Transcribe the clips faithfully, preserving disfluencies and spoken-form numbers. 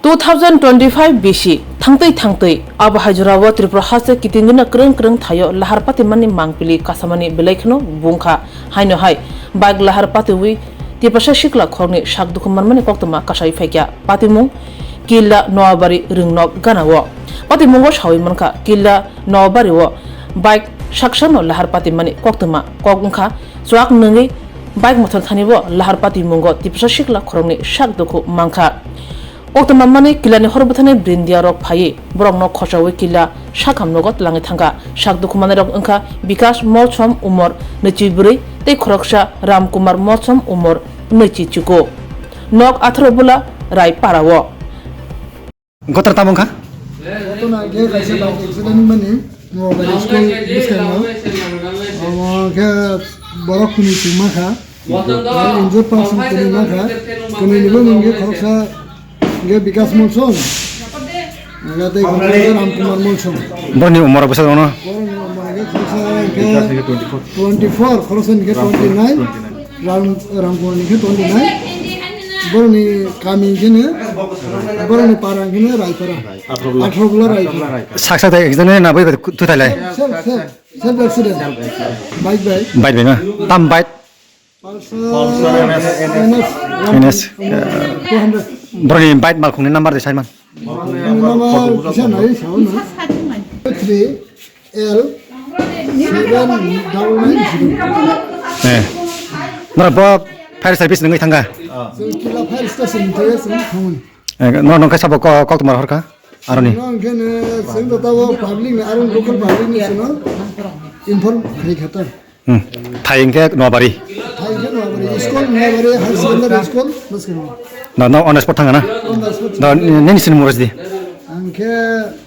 Two thousand twenty-five bisi thangtwi thangtwi abo hai jorao Tripura haste kitingino kwrwng kwrwng thaio lahar patimani mangpili kasamani belai kheno bungkha. Haino hai bike lahar patiwi Tiprasa sikla khorokni sak dukhu manmani koktwma kasai phaikha. Patimung Killa Noabari Rwngnok ganao. Patimungo sawi mankha Killa Noabari o bike saksano lahar patimani koktwma kok wngkha. Chuak nwngwi bike mothor thanibo lahar patimungo Tiprasa sikla khorokni sak dukhu mankha. Koktwma manwi Killani hor bwthani brindia rok phaiwi borokno khochawi Killa sakham nogo twlangwi thangkha. Sak dukhu manwi rok wngkha Bikas Molsom umor nwichi bwrwi tei khoroksa Ram Kumar Molsom umor nwichi chuku. Nok atharo bwla Rai Parao. Gotor tamo wngkha? Koto na ge kaisa bike accident mani mo bari school biskango. Omo khe borok kuni singma kha. Injured person kuni ma kha. Kuni ni bo mung ge khoroksa ge Bikas Molsom. Aga tei khoroksa Ram Kumar Molsom. Borni umor bwsa dong no? Borni umor ge khoroksa ge twenty-four, khoroksa ni ge twenty-nine. Ram, Ram Kumar ni khe twenty-nine. Borni kami khe ne, borni para khe ne Raipara. Athro bwla Raipara. Saksa tei ekjone na bai tu thai lai. Self, self, self accident. Bike bai. Bike bai ma. Tam bike. Pulsar N S. N S. Two hundred. Borni bike malkhung ni number de saiman. Number kisa nai sao na. Three L seven double nine zero. Eh. Nora bo fire service nungwi thanga. Chwng Killa fire station ni thangwi chwng thangmani. Eh, no nongkhe sabo ko-, kok tumar horkha. Aroni. No hwnkhe no chwng to tabo public ni, aro local public ni chwngno inform khai kha ta. Hmm. Thai hwnkhe Noabari. Thai hwnkhe Noabari. School Noabari Higher Secondary School, bwskang. No, no, on the spot thanga na? On the spot. No, ni, ni sini muras di. Ang khe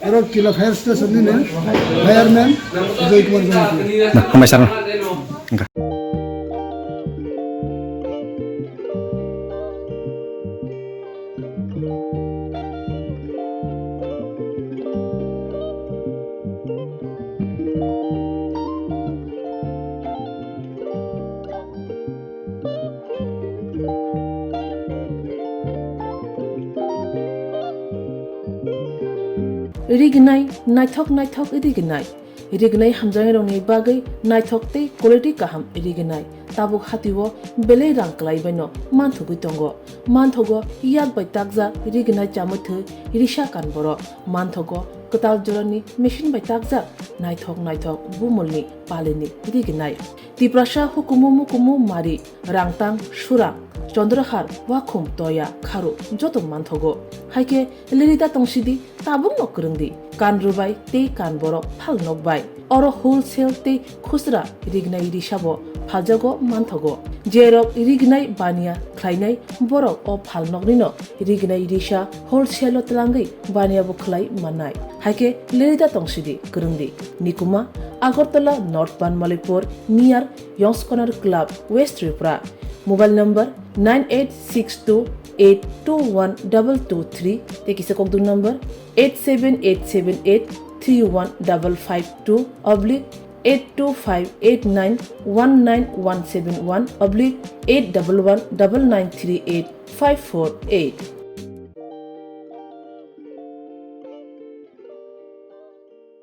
oro Killa Fire Station ni no, fireman Joy Kumar Jamatia. No, hambai sir. Wngkha. Rignai, naithok naithok rignai. Rignai hamjaknairokni bagwi naithok tei quality kaham rignai. Tabuk hatio belai rang kwlaibaino manthogwi tongo. Manthogo yak bai takjak rignai chamwi thwi risa kan borok. Manthogo kwtal jorani machine bai takjak naithok naithok bumulni palini rignai. Tiprasa hukumu mukumu mari, rangtang, surang, chondrahar, wakhum, toya, kharu joto manthogo. Haikhe lerida tongsidi, tabukno kwrwngdi, kan rwbai tei kan borok phal nokbai. Oro wholesale tei khusra rignai risabo phaljago manthogo. Jerok rignai baniya khlainai borok o phalnoknino rignai risa wholesale-o twlangwi baniyabo khlai mannai. Haikhe lerida tongsidi kwrwngdi. Nikuma, Agartala North Banmalipur, near Yongskonar Club, West Tripura. Mobile number nine eight six two eight two one double two three tei kisa kokdung number eight seven eight seven eight three one double five two oblique eight two five eight nine one nine one seven one oblique eight double one double nine three eight five four eight.